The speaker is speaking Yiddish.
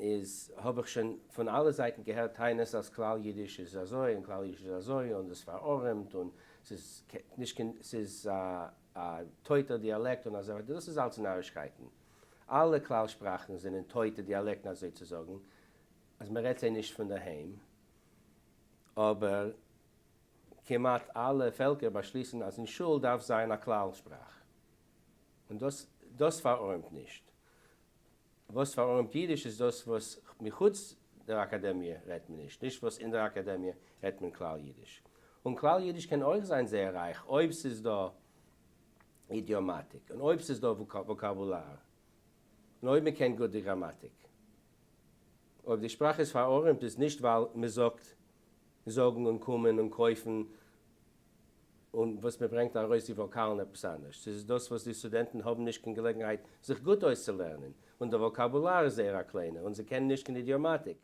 איז האב איך שוין פון אלע זייטן געהערט טענות אז כלל אידיש איז אזוי און כלל אידיש איז אזוי און דאס פארארעמט און ס'איז נישט קיין ס'איז א טויטער דיאלעקט און אזוי ווייטער. דאס איז אלץ נארישקייטן. אלע כלל שפראכן זענען טויטע דיאלעקטן אזוי צו זאגן אז מען רעדט זיי נישט פון דערהיים. אבער כמעט אלע פעלקער באשליסן אז אין שול דארף זיין א כלל שפראך. און דאס דאס פארארעמט נישט. וואס פארארעמט אידיש איז דאס וואס מחוץ דער אקאדעמיע רעדט מען נישט, נישט וואס אין דער אקאדעמיע רעדט מען כלל אידיש. און כלל אידיש קען אויך זיין זייער רייך אויב ס'איז דא אידיאמאטיק, און אויב ס'איז דא וואקאבולאר, און אויב מ'קען גוט די גראמאטיק. אויב די שפראך איז פארארעמט איז נישט ווייל מ'זאגט זאגן און קומען און קויפן און וואס מען ברענגט ארויס די וואקאלן עפעס אנדערש, ס'איז דאס וואס די סטודענטן האבן נישט קיין געלעגנהייט זיך גוט אויסצולערנען, און דער וואקאבולאר איז זייער א קליינער און זיי קענען נישט קיין אידיאמאטיק.